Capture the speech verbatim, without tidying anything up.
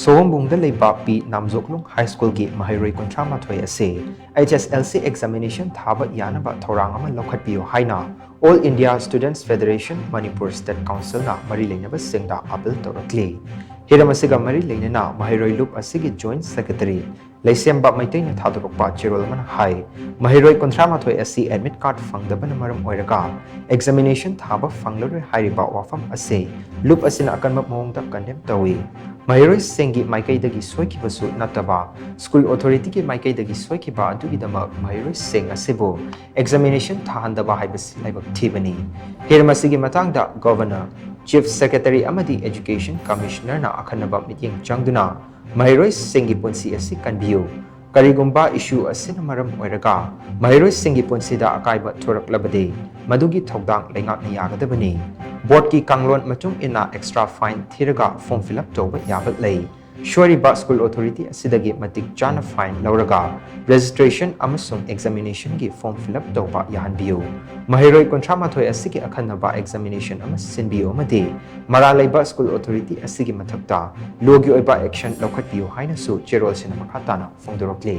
ꯁꯣꯍꯣꯝꯕꯨꯡꯗ ꯂꯩꯕ ꯄꯤ ꯅꯥꯝꯖꯣꯛꯂꯨꯡ ꯍꯥꯏ ꯁ꯭ꯀꯨꯜꯒꯤ ꯃꯍꯩꯔꯣꯏ ꯀꯨꯟꯊ꯭ꯔꯥ ꯃꯥꯊꯣꯏ ꯑꯁꯤ H S L C examination ꯊꯥꯕ ꯌꯥꯅꯕ ꯊꯧꯔꯥꯡ ꯑꯃ ꯂꯧꯈꯠꯄꯤꯌꯨ ꯍꯥꯏꯅ All India Students Federation Manipur State Councilꯅ ꯃꯔꯤ ꯂꯩꯅꯕꯁꯤꯡꯗ appeal ꯇꯧꯔꯛꯂꯤ꯫ ꯍꯤꯔꯝ ꯑꯁꯤꯒ ꯃꯔꯤ ꯂꯩꯅꯅ ꯃꯍꯩꯔꯣꯏ ꯂꯨꯞ ꯑꯁꯤꯒꯤ Joint Secretary ꯂꯩꯁꯦꯝꯕ ꯃꯩꯇꯩꯅ ꯊꯥꯗꯣꯔꯛꯄ ꯆꯦꯔꯣꯜ ꯑꯃꯅ ꯍꯥꯏ, ꯃꯍꯩꯔꯣꯏ ꯀꯨꯟꯊ꯭ꯔꯥ ꯃꯥꯊꯣꯏ ꯑꯁꯤ admit card ꯐꯪꯗꯕꯅ ꯃꯔꯝ ꯑꯣꯏꯔꯒ examination ꯊꯥꯕ ꯐꯪꯂꯔꯣꯏ ꯍꯥꯏꯔꯤꯕ ꯋꯥꯐꯝ ꯑꯁꯤ ꯂꯨꯞ ꯑꯁꯤꯅ ꯑꯀꯟꯕ ꯃꯑꯣꯡꯗ condemn ꯇꯧꯏ꯫ ꯃꯍꯩꯔꯣꯏꯁꯤꯡꯒꯤ ꯃꯥꯏꯀꯩꯗꯒꯤ ꯁꯣꯏꯈꯤꯕꯁꯨ ꯅꯠꯇꯕ, school authorityꯒꯤ ꯃꯥꯏꯀꯩꯗꯒꯤ ꯁꯣꯏꯈꯤꯕ ꯑꯗꯨꯒꯤꯗꯃꯛ ꯃꯍꯩꯔꯣꯏꯁꯤꯡ ꯑꯁꯤꯕꯨ examination ꯊꯥꯍꯟꯗꯕ ꯍꯥꯏꯕꯁꯤ ꯂꯥꯏꯕꯛ ꯊꯤꯕꯅꯤ꯫ ꯍꯤꯔꯝ ꯑꯁꯤꯒꯤ ꯃꯇꯥꯡꯗ Governor, Chief Secretary ꯑꯃꯗꯤ Education Commissionerꯅ ꯑꯈꯟꯅꯕ ꯃꯤꯠꯌꯦꯡ ꯆꯪꯗꯨꯅ ꯃꯍꯩꯔꯣꯏꯁꯤꯡꯒꯤ ꯄꯨꯟꯁꯤ ꯑꯁꯤ ꯀꯟꯕꯤꯌꯨ꯫ ꯀꯔꯤꯒꯨꯝꯕ issue ꯑꯁꯤꯅ ꯃꯔꯝ ꯑꯣꯏꯔꯒ ꯃꯍꯩꯔꯣꯏꯁꯤꯡꯒꯤ ꯄꯨꯟꯁꯤꯗ ꯑꯀꯥꯏꯕ ꯊꯣꯔꯛꯂꯕꯗꯤ, ꯃꯗꯨꯒꯤ ꯊꯧꯗꯥꯡ ꯂꯩꯉꯥꯛꯅ ꯌꯥꯒꯗꯕꯅꯤ꯫ Boardꯀꯤ ꯀꯥꯡꯂꯣꯟ ꯃꯇꯨꯡ ꯏꯟꯅ extra fine ꯊꯤꯔꯒ form fill up ꯇꯧꯕ ꯌꯥꯕ ꯂꯩ꯫ ꯁꯣꯏꯔꯤꯕ school authority ꯑꯁꯤꯗꯒꯤ ꯃꯇꯤꯛ ꯆꯥꯅ fine ꯂꯧꯔꯒ registration ꯑꯃꯁꯨꯡ examinationꯒꯤ form fill up ꯇꯧꯕ ꯌꯥꯍꯟꯕꯤꯌꯨ꯫ ꯃꯍꯩꯔꯣꯏ ꯀꯨꯟꯊ꯭ꯔꯥ ꯃꯥꯊꯣꯏ ꯑꯁꯤꯒꯤ ꯑꯈꯟꯅꯕ examination ꯑꯃ ꯁꯤꯟꯕꯤꯌꯨ ꯑꯃꯗꯤ ꯃꯔꯥꯜ ꯂꯩꯕ school authority ꯑꯁꯤꯒꯤ ꯃꯊꯛꯇ lawꯒꯤ ꯑꯣꯏꯕ action ꯂꯧꯈꯠꯄꯤꯌꯨ ꯍꯥꯏꯅꯁꯨ ꯆꯦꯔꯣꯜꯁꯤꯅ ꯃꯈꯥ ꯇꯥꯅ ꯐꯣꯡꯗꯣꯔꯛꯂꯤ꯫